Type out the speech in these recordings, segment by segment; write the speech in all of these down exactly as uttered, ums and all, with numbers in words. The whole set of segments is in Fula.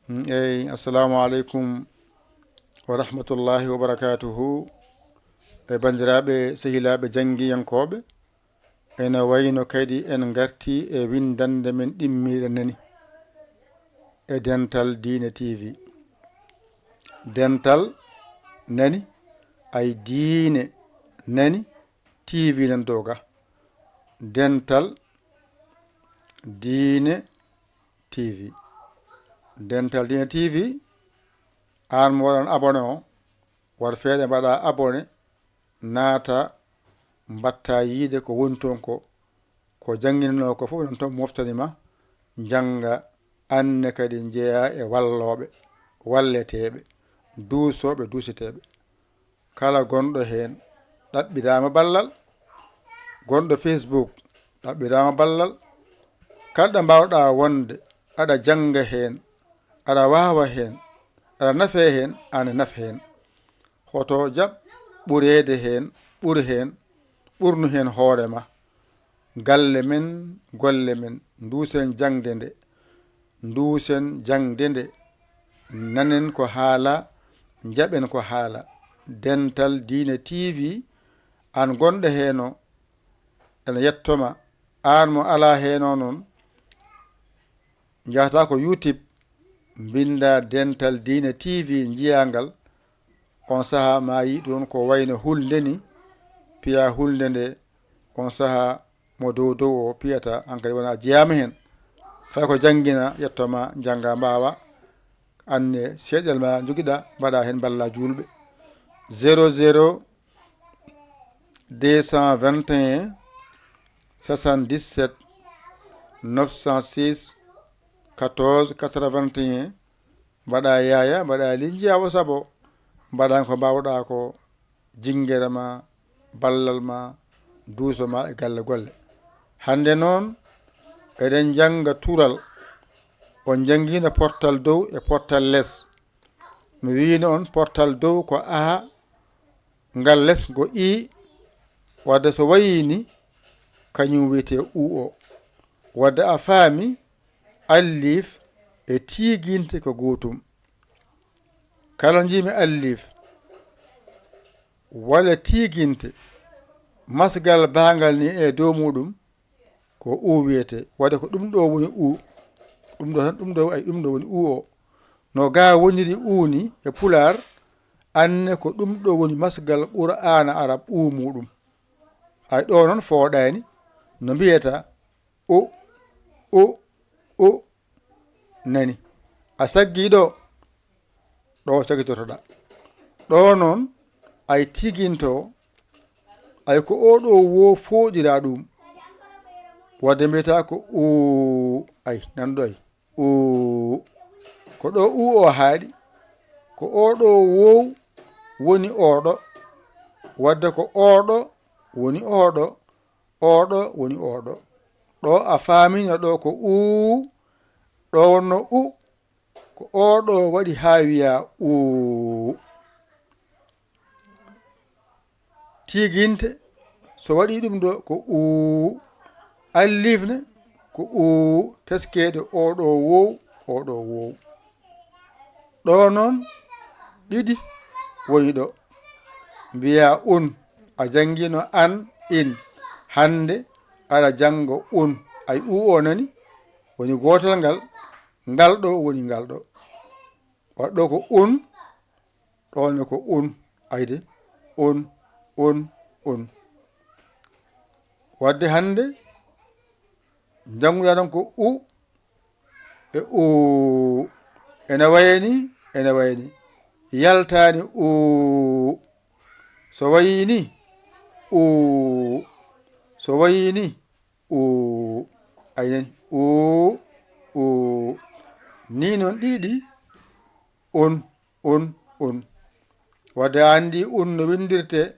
Mm, eyi, assalamu aleykum wa rahmatullahi wa barakatuhu. E banndiraaɓe, sehilaaɓe janngiyankooɓe, ene wayno kadi en ngarti e winndannde men ɗimmiire nani e Dental Diine T V. Dental nani, ay diine nani, T V nan doga. Dental Diine T V. Dental Diine T V, aan mo waɗan abonné o, waɗ feeɗe mbaɗa abonné, naata, mbatta yiide ko woni toon ko, ko jannginanoo ko fof nan toon moftani ma, njannga, aan ne kadi njeyaa e wallooɓe, walleteeɓe, duusooɓe, duuseteeɓe. Kala gonɗo heen, ɗaɓɓiraama ballal. Gonɗo Facebook, ɗaɓɓiraama ballal. Kala ɗo mbaawɗaa wonde, aɗa jannga heen, aɗa waawa heen, aɗa nafee heen, aan ne naf heen. Hoto jaɓ ɓureede heen, ɓur heen, ɓurnu heen hoore ma. Galle men, golle men, nduusen jaŋde nde, nduusen jaŋde nde, nanen ko haala, njaɓen ko haala. Dental Diine T V, aan gonɗo heen o, ene yetto ma. Aan mo alaa heen o noon, njahata ko YouTube, mbinnda Dental Diine T V, njiyaa ngal. On sahaa ma yiy ɗoon ko wayno hulnde ni, piya hulnde nde, on sahaa mo dow dow o piyata, hankadi wona a jeyaama heen. Tawi ko janngina, yetto ma, njannga, mbaawa, aan ne seeɗel ma njogiɗa, mbaɗa heen mballa juulɓe. Zéro zéro deux cent vingt et un soixante-dix-sept neuf cent six quatorze quatre-vingt-un. Mbaɗa yaaya, mbaɗa linjiyawo sabo, mbaɗan ko mbaawɗa ko, jinngere ma, ballal ma, duuso ma e galle golle. Hannde noon, eɗen njannga tural. On njanngiino portal dow e portal les. Mi wiino on portal dow ko A, ngal les ko I, wadde so wayii ni, kañum wiyetee U o. Wadde a faami, alliif e tiiginte ko gootum. Kala njiimi alliif walla tiiginte, masgal baangal ni e dow muuɗum, ko U wiyetee. Wadde ko ɗum ɗo woni U. Ɗum ɗo tan, ɗum ɗo, ay, ɗum ɗo woni U o. No gaa woniri U ni e Pulaar, aan ne ko ɗum ɗo woni masgal Qur'aana Arab U muuɗum. Ay, ɗo noon fooɗaani, no mbiyata U, U, U, nani. A saggii ɗo, ɗo saggitotoɗaa. Ɗo noon, ay, tiiginto, ay, ko oo ɗo woo fooɗira ɗum. Wadde mbiyata ko U, ay, nan ɗo, ay, U. Ko ɗo U o haaɗi. Ko oo ɗo woo woni oo ɗo. Wadde ko oo ɗo woni oo ɗo. Oo ɗo woni oo ɗo. Ɗo a faamino ɗo ko U, ɗo wonno U. Ko oo ɗo waɗi haa wiyaa U. Tiiginte, so waɗii ɗum ɗo ko U. Alliif ne, ko U. Teskeede oo ɗo woo, oo ɗo woo. Ɗo noon, ɗiɗi woni ɗo. Mbiyaa un, a janngiino an, in. Hannde, aɗa jannga un. Ay, U o nani, woni gootal ngal, ngal ɗo woni ngal ɗo. Waɗɗo ko un, ɗo ne ko un. Ayde, un, un, un. Wadde hannde, njannguɗaa tan ko U e U. Ene wayani, ene wayani. Yaltaani U. So wayii ni, U. So wayii ni, U. Ay nani, U, U. Ni noon ɗiɗi ɗi, un, un, un. Wadde a anndi un no winndirtee,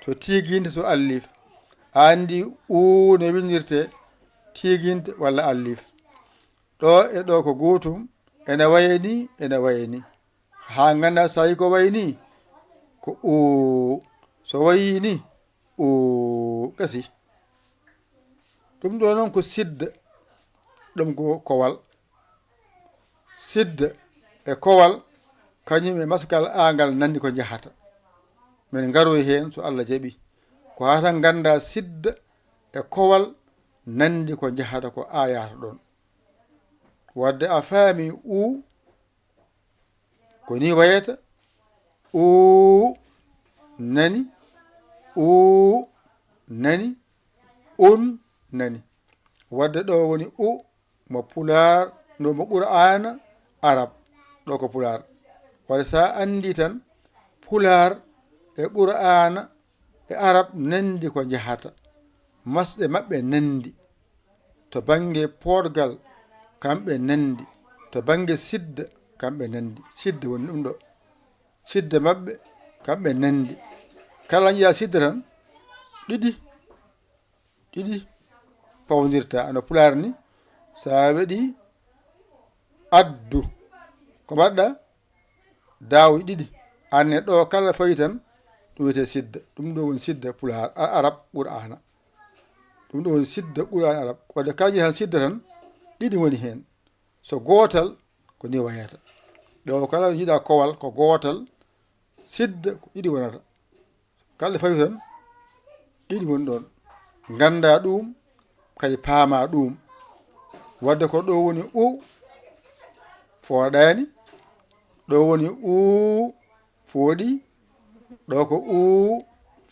so tiiginte, so alliif. A anndi U no winndirtee, tiiginte walla alliif. Ɗo e ɗo ko gootum, ene wayani, ene wayani. Haa ngannda so tawi ko wayi ni, ko U. So wayii ni, U. Gasi. Ɗum ɗo noon ko sidda, ɗum ko kowal. Sidda e kowal, kañum e maskal aangal nanndi ko njahata. Min ngaroy heen so Allah jaɓi. Ko hata ngannda sidda e kowal nanndi ko njahata ko a yahata ɗoon. Wadde a faami uu, ko ni wayata, uu nani, uu nani, un nani. Wadde ɗo woni u mo pulaar, no mo Qur'aana arab, ɗo ko pulaar. Wadde so a anndi tan pulaar e Qur'aana e arab nanndi ko njahata. Masɗe maɓɓe nanndi. To bannge poorgal, kamɓe nanndi. To bannge sidda, kamɓe nanndi. Sidda woni ɗum ɗo. Sidda maɓɓe, kamɓe nanndi. Kala njiya sidda tan, ɗiɗi, ɗiɗi pawndirta. Ano pulaar ni, so a weɗi addu, ko mbaɗɗa? Daawi ɗiɗi. Anne ɗo kala fawi tan, ɗum wiyetee sidda. Ɗum ɗo woni sidda pulaar, a-, arab, Qur'aana. Ɗum ɗo woni sidda Qur'aana arab. Wadde kala njiya tan sidda tan, ɗiɗi woni heen. So gootal, ko ni wayata. Ɗo kala njiɗa kowal, ko gootal, sidda ko ɗiɗi wonata. Kala fawi tan, ɗiɗi woni ɗoon. Ngannda ɗum, kadi paama ɗum. Wadde ko ɗo woni u, fooɗaani. Ɗo woni u, fooɗi. Ɗo ko u,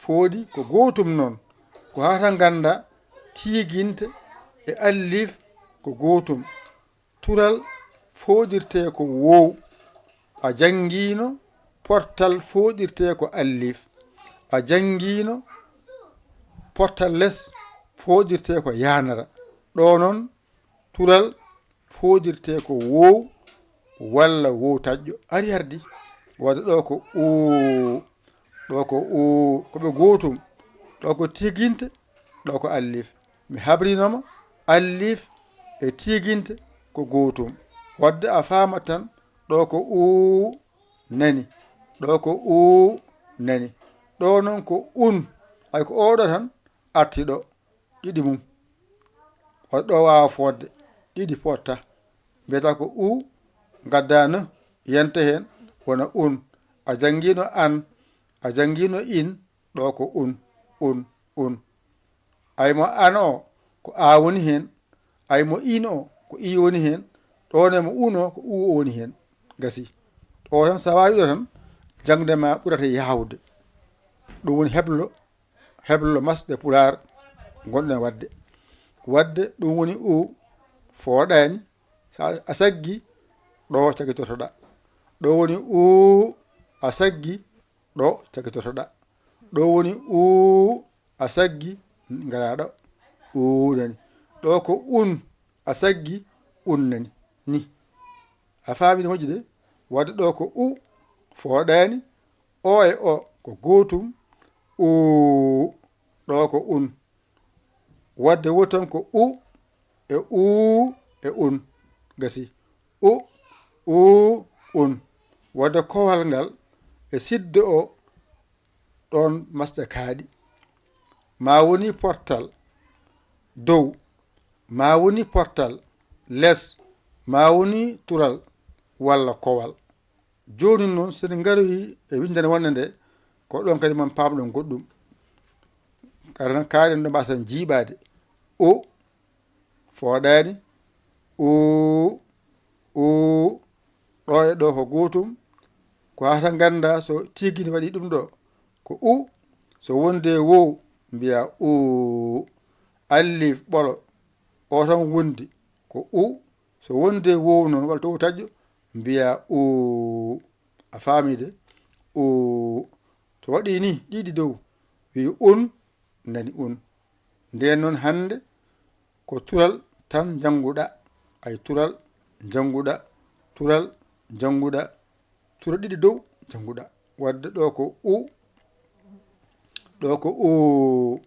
fooɗi. Ko gootum noon. Ko hata ngannda tiiginte e allif ko gootum. Tural fooɗirtee ko woow. A janngiino portal fooɗirtee ko allif. A janngiino portal les fooɗirtee ko yaanara. Ɗo noon, tural fooɗirtee ko woow walla woow taƴƴo. Ari hardi. Wadde ɗo ko uu. Ɗo ko uu. Ko ɓe gootum. Ɗo ko tiiginte. Ɗo ko allif. Mi habrinooma allif e tiiginte ko gootum. Wadde a faama tan, ɗo ko uu nani, ɗo ko uu nani. Ɗo noon ko un, ay ko oɗo tan arti ɗo, ɗiɗi mum. Wadde ɗo waawa fodde, ɗiɗi potta. Mbiyata ko uu, ngadda n, yente heen, wona un. A janngiino an, a janngiino in, ɗo ko un, un, un. Ay mo an o, ko a woni heen. Ay mo in o, ko i woni heen. Ɗo ne mo un o, ko u o woni heen. Gasi. Ɗo tan, so a waawi ɗo tan, jaŋde ma ɓurata yaawde. Ɗum woni heblo, heblo masɗe pulaar ngonɗen waɗde. Waɗde ɗum woni u, fooɗaani. So a, a saggi, ɗo caggitortoɗaa. Ɗo woni u, a saggi, ɗo caggitortoɗaa. Ɗo woni uu, a saggi, ngaraa ɗo. Uu nani. Ɗo ko un, a saggi, un nani. Ni. A faami ɗo moƴƴi de? Wadde ɗo ko u, fooɗaani. O e o ko gootum. Uu, ɗo ko un. Wadde woni tan ko u e uu e un. Gasi. U, uu, un. Wadde kowal ngal e siddo o ɗoon masɗe kaaɗi. Ma woni portal dow, ma woni portal les, ma woni tural walla kowal. Jooni noon, so en ngaroyi e winndere wonnde nde, ko ɗoon kadi mon paamɗon goɗɗum. Kadi tan kaaɗen ɗo mbaasa jiiɓaade. O, fooɗaani. O, o, ɗo e ɗo ko gootum. Ko hata ngannda so tiigini waɗi ɗum ɗo. Ko u, so wonde wow, mbiya o. Allif ɓolo, o tan wondi. Ko u, so wonde wow noon, walla to o taƴƴo, mbiya o. A faami de? O. So waɗi ni, ɗiɗi dow, wi un, nani un. Ndeen noon hannde ko tural tan njannguɗaa, ay tural njannguɗaa, tural njannguɗaa, tural ɗiɗi dow njannguɗaa. Wadde ɗo ko u, ɗo ko u,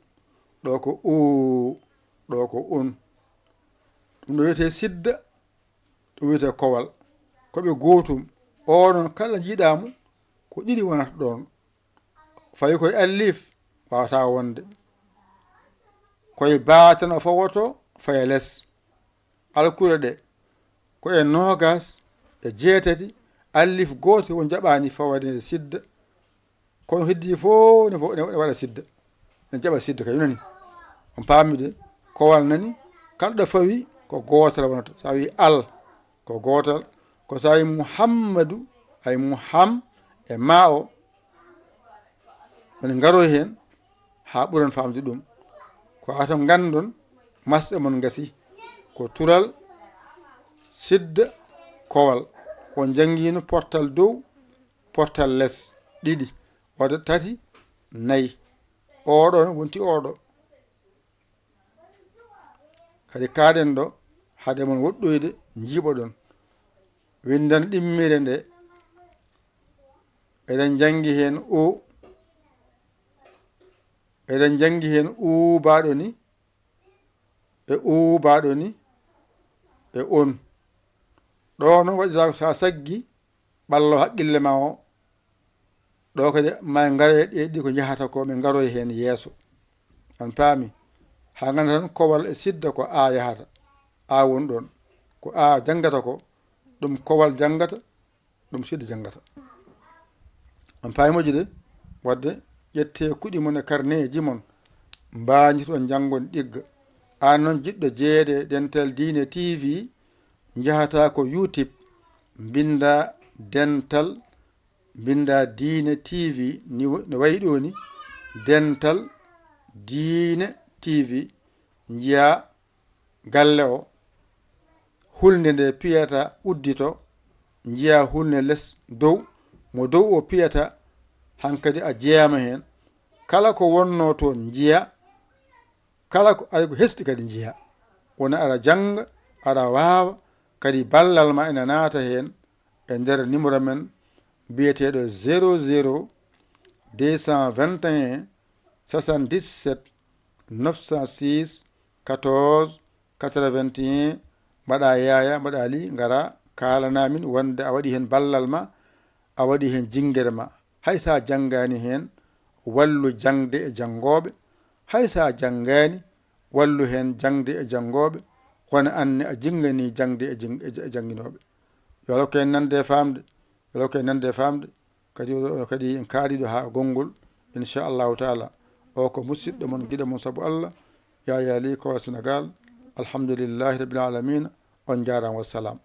ɗo ko u, ɗo ko un. Ɗum ɗo wiyetee sidda, ɗum wiyetee kowal. Ko ɓe gootum. O noon kala njiɗaa mo, ko ɗiɗi wonata ɗoon. Fawi koye allif, waawataa wonde. Koye baa tan o fawotoo, faya les. Alkule ɗe, ko e noogaas e jeetati, allif gooto won jaɓaani fawade sidda. Kono heddi fof ne fo-, ne, ne waɗa sidda. Ne jaɓa sidda kay, nani? On paami de, kowal nani, kala ɗo fawi ko gootal wonata. So a wi al, ko gootal. Ko so a wi Muhammadu, ay Muham e ma o, woni ngaroy heen, haa ɓuron faamde ɗum. Ko haa to nganndon, masɗe mon ngasi. Ko tural sidda kowal. On njanngiino portal dow, portal les, ɗiɗi, wadde tati, nayi. Oɗo ne wonti oɗo. Kadi kaaɗen ɗo, hade mon woɗɗoyde, njiiɓoɗon. Winndan ɗimmire nde, eɗen njanngi heen o, eɗen njanngi heen uu baaɗo ni, e uu baaɗo ni, e on. Ɗo noon waɗiraa ko so a saggi, ɓallo haqqille ma o. Ɗo kadi ma en ngare ɗe ɗi ko njahata ko, min ngaroy heen yeeso. On paami? Haa ngannda tan kowal e sidda ko a yahata, a won ɗoon. Ko a janngata ko, ɗum kowal janngata, ɗum sidda janngata. On paami moƴƴude? Wadde ƴettee kuɗi mon e karneeji mon, mbaajitoɗon njanngon ɗigga. Aan noon jiɗɗo jeyeede e Dental Diine T V, njahataa ko YouTube, mbinndaa Dental, mbinndaa Diine T V, ni wo-, no wayi ɗo ni, Dental Diine T V, njiyaa galle o, hulnde nde piyata uddito, njiyaa hulnde les dow, mo dow o piyata, hankadi a jeyaama heen. Kala ko wonnoo toon njiyaa, kala ko, ay ko hesɗi kadi njiyaa. Wona aɗa jannga, aɗa waawa, kadi ballal ma ina naata heen e nder numéro men biyeteeɗo zéro zéro deux cent vingt et un soixante-dix-sept neuf cent six quatorze quatre-vingt-un, mbaɗa yaaya, mbaɗa li, ngara kaalana min wonde a waɗi heen ballal ma, a waɗi heen jinngere ma. Hay so a janngaani heen, wallu jaŋde e janngooɓe. Hay so a janngaani, wallu heen jaŋde e janngooɓe, wona aan ne a jinnganii jaŋde e jin-, e ja-, e jannginooɓe. Yo Allah ko en nande e faamde, yo Allah ko en nande e faamde. Kadi oɗo, kadi en kaaliɗo haa gonngol, inchallahu taala. O ko musidɗo mon, giɗo mon sabu Allah, Yaya Ly, Kowal Sénégal. Alhamdulillahi rabbil alamina. On njaaraama, wassalam.